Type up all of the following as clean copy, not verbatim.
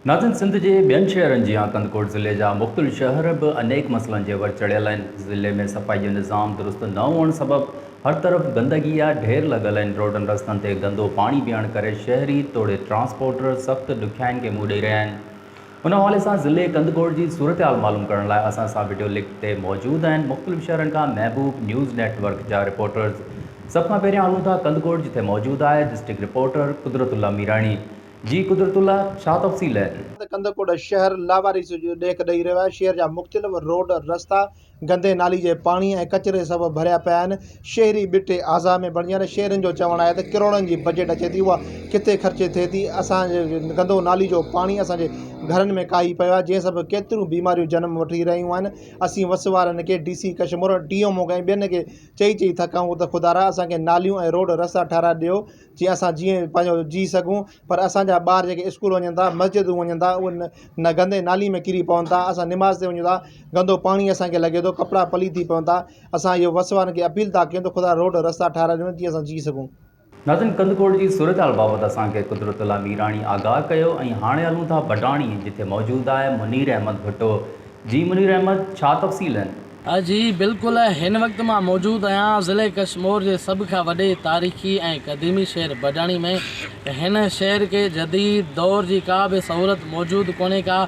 ناظرين سنڌ جي ٻين شهرن جيان ڪنڌڪوٽ ضلعي جا مختلف شهر به انيڪ مسئلن جي ور چڙهيل آهن. ضلعي ۾ صفائي جو نظام درست نه هئڻ سبب هر طرف گندگي جا ڍير لڳل آهن. روڊن رستن تي گندو پاڻي بيهڻ ڪري شهري توڙي ٽرانسپورٽر سخت ڏکيائين کي منهن ڏئي رهيا آهن. ان حوالي سان ضلعي ڪنڌڪوٽ جي صورتحال معلوم ڪرڻ لاء اسان سان وڊيو لنڪ تي موجود آهن مختلف شهرن کان محبوب نيوز نيٽ ورڪ جا رپورٽرز. سڀ کان پهريان هلون ٿا ڪنڌڪوٽ جتي موجود آهي ڊسٽرڪٽ رپورٽر قدرت الله ميراڻي. جي قدرت الله ڇا تفصيل آهن؟ ڪنڌڪوٽ شهر لاوارث جو ڏيک ڏئي رهيو آهي، شهر جا مختلف روڊ رستا گندي نالي جي پاڻي ۽ ڪچري سبب ڀريا پيا آهن، شهري ٻٽي اعضاء ۾ بڻجي ويا آهن، شهرين جو چوڻ آهي ته ڪروڙن جي بجيٽ اچي ٿي اها ڪٿي خرچ ٿئي ٿي، اسان جي گندو نالي جو پاڻي اسان جي گهرن ۾ ڪاهي پيو آهي، جنهن سبب ڪيتريون بيماريون جنم وٺي رهيون آهن، اسين وس وارن کي D C Kashmore, D M O ۽ ٻين کي چئي چئي ٿڪا آهيون ته خدارا اسان کي ناليون ۽ روڊ رستا ٺهرائي ڏيو، جيئن اسان جيئن پنهنجو جي سگهون پر اسان جا ٻار جيڪي اسڪول وڃن ٿا مسجدون وڃن ٿا اهي نه گندي نالي ۾ ڪري پون ٿا اسان نماز تي وڃون ٿا گندو پاڻي اسان کي لڳي ٿو ڪپڙا پليت ٿي پون ٿا اسان اهو وس وارن کي اپيل ٿا ڪيون ته خدا روڊ رستا ٺاهرائي ڏيو جيئن اسان جي سگهون. ناظرين ڪنڌڪوٽ جي صورتحال بابت اسان کي قدرت الله ميراڻي آگاهه ڪيو ۽ هاڻي هلون ٿا بڊاڻي جتي موجود آهي منير احمد ڀٽو جي منير احمد ڇا تفصيل آهن؟ جي بلڪل هن وقت مان موجود آهيان ضلعي ڪشمور جي سڀ کان وڏي تاريخي ۽ قديمي شهر بڊاڻي ۾ هن شهر کي جديد دور جي ڪا به سهولت موجود ڪونهي ڪا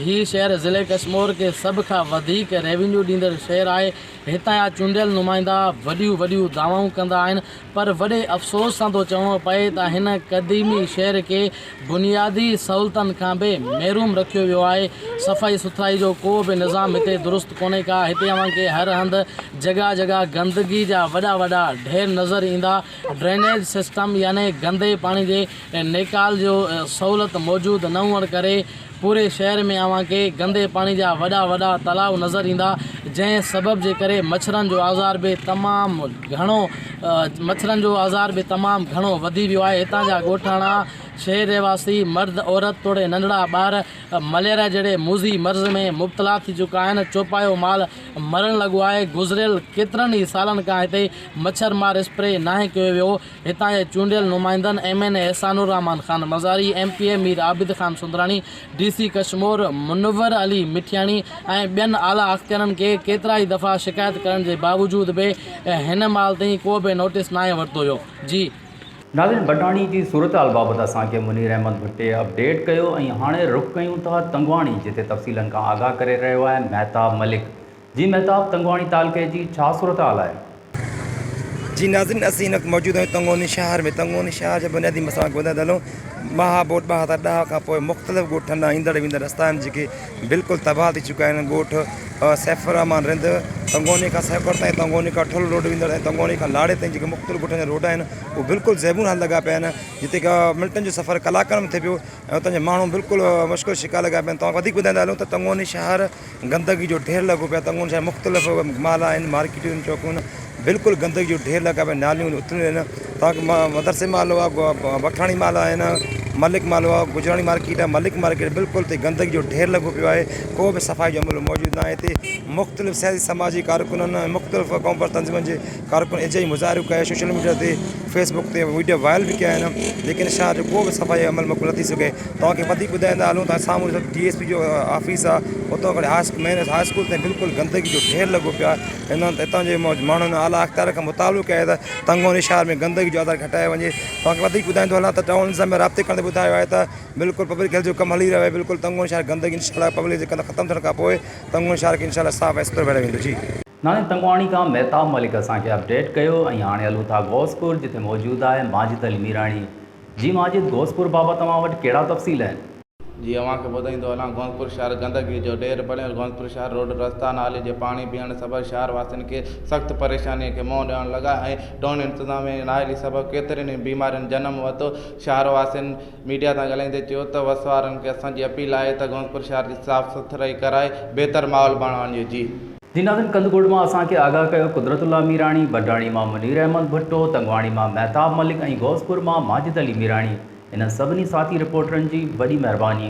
هي شهر ضلعي ڪشمور کي سڀ کان وڌيڪ ريونيو ڏيندڙ شهر آهي هتان جا چونڊيل نمائندا وڏيون وڏيون دعوائون ڪندا آهن پر وڏي افسوس سان ٿو چوڻو پئي ته هن قديمي شهر کي بنيادي سهولتن کان به محروم رکيو ويو آهي، صفائي سٿرائي جو ڪو به نظام هتي درست ڪونهي ڪا، هتي اوهان کي هر هنڌ جڳهه جڳهه گندگي جا وڏا وڏا ڍير نظر ايندا، ڊرينيج سسٽم يعني گندي پاڻي جي نيڪال جو سهولت موجود نه هئڻ ڪري پوري شهر ۾ اوهان کي گندي پاڻي جا وڏا وڏا تلاء نظر ايندا جنهن سبب جي ڪري مڇرن جو آزار به تمام گهڻو مڇرن جو آزار به تمام گهڻو وڌي ويو آهي هتان جا ڳوٺاڻا شهر رهواسي مرد عورت توڙي ننڍڙا ٻار مليريا جهڙي موذي مرض ۾ مبتلا ٿي چڪا آهن چوپايو مال مرڻ لڳو آهي گذريل ڪيترن ئي سالن کان هتي مڇر مار اسپري ناهي ڪيو ويو هتان جي چونڊيل نمائندن M N A Ehsan ur Rehman Khan Mazari, M P A Mir Abid Khan Sundrani, D C Kashmore Munawar Ali Mithiani ۽ ٻين اعليٰ اختيارين کي ڪيترائي دفعا شڪايت ڪرڻ جي باوجود به هن مهل تائين ڪو به نوٽيس ناهي ورتو ويو. جي. ناظرين بڊاڻي جي صورتحال بابت اسان کي منير احمد ڀٽي اپڊيٽ ڪيو ۽ هاڻي رخ ڪيون ٿا تنگواڻي جتي تفصيلن کان آگاهه ڪري رهيو آهي مهتاب ملڪ جي مهتاب تنگواڻي تعلقي جي ڇا صورتحال آهي؟ جي ناظرين اسين هن وقت موجود آهيون تنگوني شهر ۾ تنگوني شهر جا بنيادي مسئلا ٻڌائيندا هلون مها ٻوڏ 2010 کان پوء مختلف ڳوٺن ڏانهن ايندڙ ويندڙ رستا آهن جيڪي بلڪل تباهه ٿي چڪا آهن ڳوٺ سيف الرحمان رند تنگوني کان سيکڙ تائين تنگوني کان ٺل روڊ ويندڙ ۽ تنگوني کان لاڙي تائين جيڪي مختلف ڳوٺن جا روڊ آهن اهي بلڪل زبون حال لڳا پيا آهن جتي منٽن جو سفر ڪلاڪن ۾ ٿئي پيو ۽ اتان جا ماڻهو بلڪل مشڪل شڪار لڳا پيا آهن توهان کي وڌيڪ ٻڌائيندا هلون ته تنگوني شهر گندگي جو ڍير لڳو پيو آهي تنگوني شهر مختلف محلا آهن مارڪيٽون آهن چوڪيون آهن بلڪل گندگي جو ڍير لڳا پيا آهن ناليون اٿليون آهن توهان کي مدرسي محلو آهي وٺاڻي محلا آهن ملڪ محلو آهي گجراڻي مارڪيٽ آهي ملڪ مارڪيٽ بلڪل هتي گندگي جو ڍير لڳو پيو آهي ڪو به صفائي جو عملو موجود ناهي هتي مختلف سياسي سماجي ڪارڪنن ۽ مختلف قومپرست تنظيمن جي ڪارڪن احتجاجي مظاهرو ڪيا سوشل ميڊيا تي فيس بڪ تي ويڊيو وائرل به ڪيا آهن ليڪن شهر جو ڪو به صفائي عمل مڪمل نه ٿي سگهي توهان کي وڌيڪ ٻڌائيندا هلون ته سامهون ڏسو ڊي ايس پي جو آفيس آهي اتان کان هاء مين هاء اسڪول تائين بلڪل گندگي جو ڍير لڳو پيو آهي هن هتان جي ماڻهن اعليٰ اختيار کان مطالبو ڪيو آهي ته تنگوني شهر ۾ گندگي جو آزار گهٽايو وڃي توهان کي وڌيڪ ٻڌائيندو هلان ته ٽائون انتظاميه رابطي ڪرڻ تي ٻڌايو آهي ته بلڪل پبلڪ هيلٿ جو ڪم هلي رهيو آهي بلڪل تنگوني شهر گندگي انشاء الله پبلڪ جي ڪم ختم ٿيڻ کان پوء تنگوني شهر کي انشاء الله صاف ۽ سٿرو بڻايو ويندو جي. ناڻي تنگواڻي کان مهتاب ملڪ اسان کي اپڊيٽ ڪيو ۽ هاڻي هلون ٿا غوثپور جتي موجود آهي ماجد علي ميراڻي جي ماجد غوثپور بابت اوهان وٽ ڪهڙا تفصيل آهن؟ جي اوهان کي ٻڌائيندو هلان غوثپور شهر گندگي جو ڍير بڻيل غوثپور شهر روڊ رستا نالي جي پاڻي بيهڻ سبب شهر واسين کي سخت پريشاني کي منهن ڏيڻ لڳا ۽ ٽائون انتظاميه جي نااهلي سبب ڪيترين ئي بيمارين جنم ورتو شهر واسين ميڊيا سان ڳالهائيندي چيو ته وس وارن کي اسان جي اپيل آهي ته غوثپور شهر جي صاف سٿرائي ڪرائي بهتر ماحول بڻايو جي. جي ناظرين ڪنڌڪوٽ مان اسان کي آگاهه ڪيو قدرت الله ميراڻي، بڊاڻي مان منير احمد ڀٽو، تنگواڻي مان مهتاب ملڪ ۽ غوثپور مان ماجد علي ميراڻي انهن سڀني ساٿي رپورٽرن جي وڏي مهرباني.